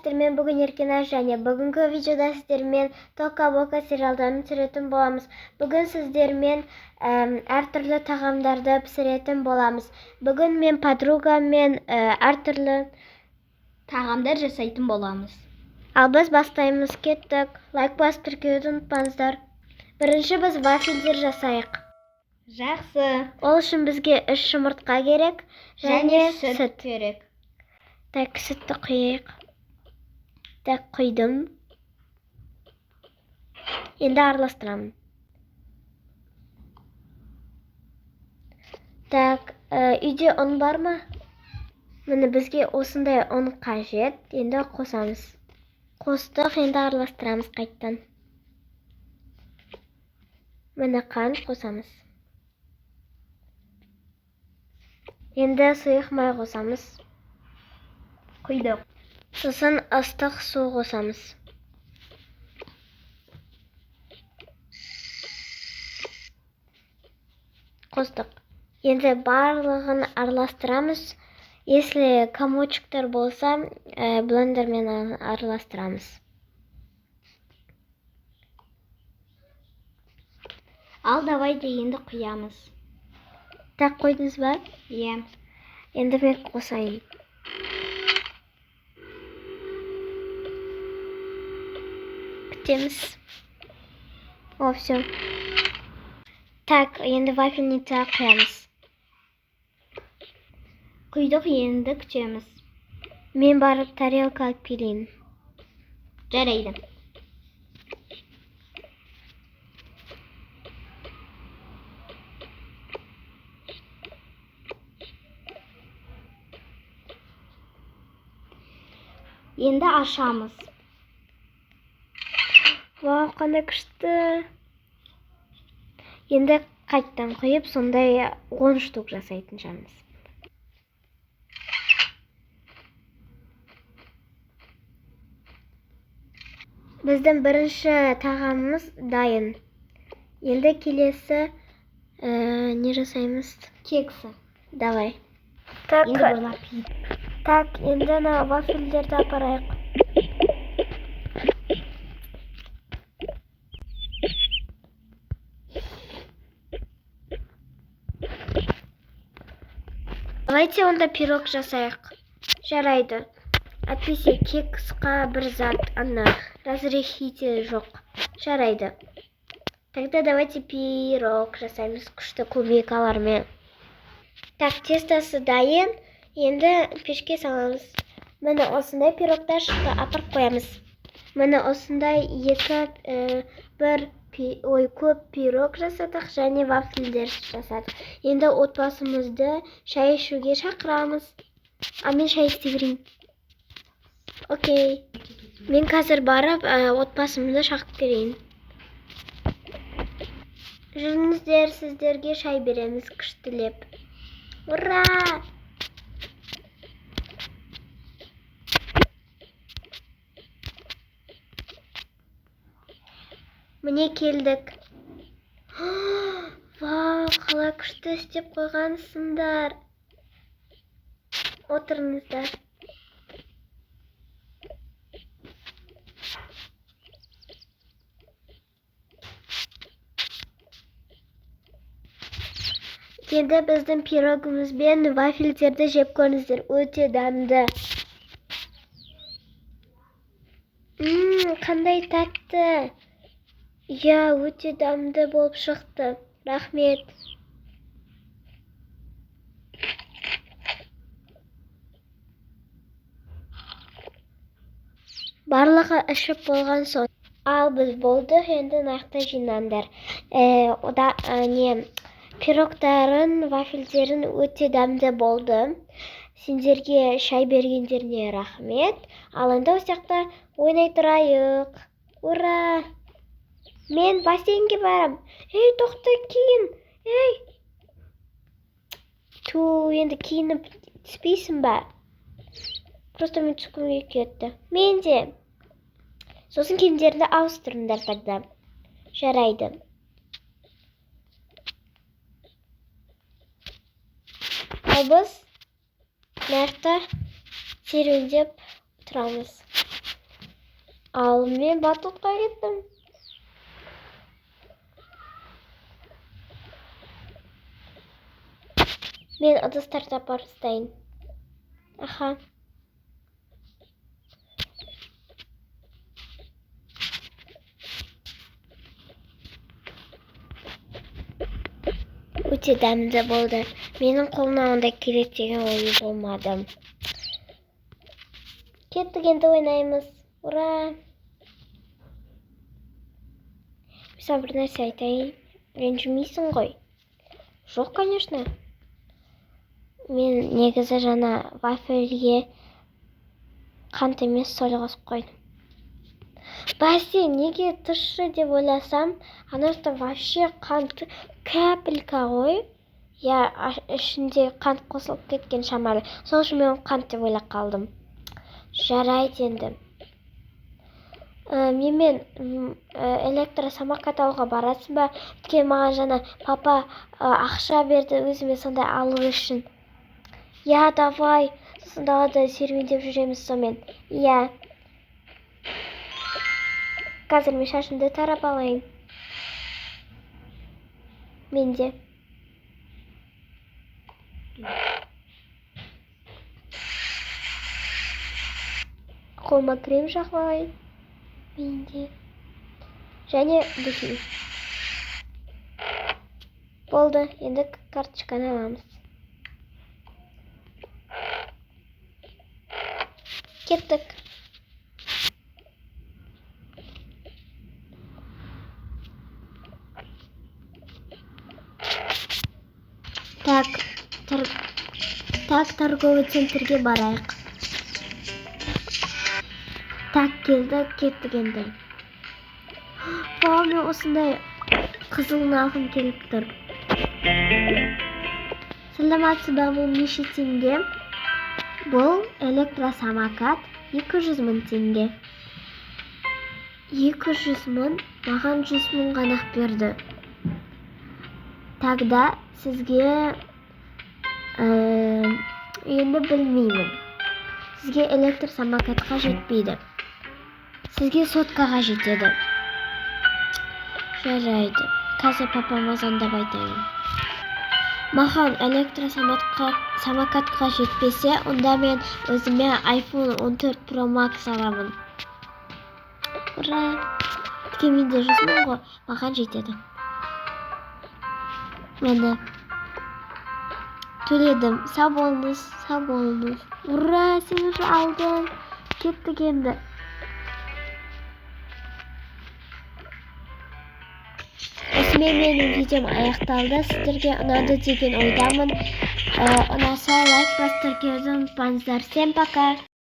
Сіздермен бүгін Еркеназ және бүгінгі видеода сіздермен Тока Бока сериалдарын түсіретін боламыз. Бүгін сіздермен әртүрлі тағамдарды пісіретін боламыз. Бүгін мен подругаммен әртүрлі тағамдар жасайтын боламыз. Ал біз бастаймыз, кеттік. Лайк басып тіркеуді ұмытпаңыздар. Бірінші біз вафельдер жасайық. Жақсы. Ол үшін бізге 3 жұмыртқа керек және сүт. Керек. Так, сүтті құйайық. Так, құйдым. Енді араластырамын. Так, үйде ұн бар ма? Міне бізге осындай ұн қажет. Енді қосамыз. Қостық, енді араластырамыз қайттан. Міне қант қосамыз. Енді сұйық май қосамыз. Құйдық. Сосын ыстық су қосамыз. Қостық. Енді барлығын араластырамыз. Если комочектер болса, блендермен араластырамыз. Ал давайте енді құямыз. Так, қойдыңыз ба? Иә. Енді мен қосайын. Күтеміз. О, все. Так, енді вафельницаға құямыз. Құйдық, енді күтеміз. Мен барып тарелка алып келейін. Жарайды. Енді ашамыз. Вау, қандай күшті. Енді қайттан құйып, сондай 10 штук жасайтын шығармыз. Біздің бірінші тағамымыз дайын. Енді келесі не жасаймыз? Кексы. Давай. Так, Енді бұны так, енді ана вафельдерді апарайық. Давайте онда пирог жасайық. Жарайды. Әйтпесе кексқа бір зат, ана разрыхитель жоқ. Жарайды. Тогда давайте пирог жасаймыз күшті клубникалармен. Так, тестосы дайын. Енді пешке саламыз. Міне осындай пирогтар шықты, апарып қоямыз. Міне осындай екі, бір ой, көп пирог жасадық және вафельдер жасадық. Енді отбасымызды шай ішуге шақырамыз. А мен шай істей берейін. Окей. Мен қазір барып, отбасымды шақырып келейін. Жүріңіздер, сіздерге шай береміз күштілеп. Ура! Міне келдік. Вау, қалай күшті істеп қойғансыңдар. Отырыңыздар. Енді біздің пирогымыз бен вафельдерді жеп көріңіздер. Өте дәмді. Қандай тәтті. Иә, өте дәмді болып шықты. Рахмет. Барлығы ішіп болған соң. Ал біз болдық, енді нақты жинаңдар. Ода, не, пирогтарын, вафельдерін өте дәмді болды. Сендерге шай бергендеріне рахмет. Ал енді осы жақта ойнай тұрайық. Ура! Мен бассейнге барам. Ей, тоқта, киін. Ей. Ту, енді киініп түспейсің ба? Просто мен түскім келіп кетті. Мен де. Сосын киімдеріңді ауыстырыңдар тогда. Жарайды. Ал біз мына жақта серуендеп тұрамыз. Ал мен батутқа кеттім. Мен ыдыстарды апарып тастайын. Аха. Өте дәмді болды. Менің қолымнан ондай келеді деген ой болмады. Кеттік, енді ойнаймыз. Ура! Мен саған бір нәрсе айтайын. Ренжімейсің ғой? Жоқ, конечно. Мен негізі жаңа вафельге қант емес, соль қосып қойдым. Бәсе, неге тұщы деп ойласам, ана жақта вообще қант капелька ғой. Я, ішінде қант қосылып кеткен шамалы. Сол үшін мен қант деп ойлап қалдым. Жарайды енді. Менімен электросамокат алуға барасың ба? Өйткені маған жаңа папа ақша берді өзіме сондай алу үшін. Я, давай. Сосын далада серуендеп жүреміз сонымен. Иә. Қазір мен шашымды тарап алайын. Мен де. Қолыма крем жағып алайын. Мен де. Және духи. Болды, енді карточканы аламыз. Кеттік. Так, так, торговый центрге барайық. Так, келді, кеттік енді. Вау, мен осындай қызылын алғым келіп тұр. Саламатсыз ба, бұл неше теңге? Бұл электросамокат 200 мың теңге. 200 мың, маған 100 мың ғана берді. Тогда сізге, енді білмеймін. Сізге электросамокатқа жетпейді. Сізге соткаға жетеді. Жарайды. Қазір папама звондап айтайын. Маған электросамокатқа жетпесе, онда мен өзіме iPhone 14 Pro Max аламын. Ура! Өйткені менде 100 мың ғой, маған жетеді. Міне. Төледім. Сау болыңыз, сау болыңыз. Ура, сен уже алдың. Кеттік енді. Осымен менің видеом аяқталды. Сіздерге ұнады деген ойдамын. Ұнаса лайк басып тіркелуді ұмытпаңыздар. Всем пока!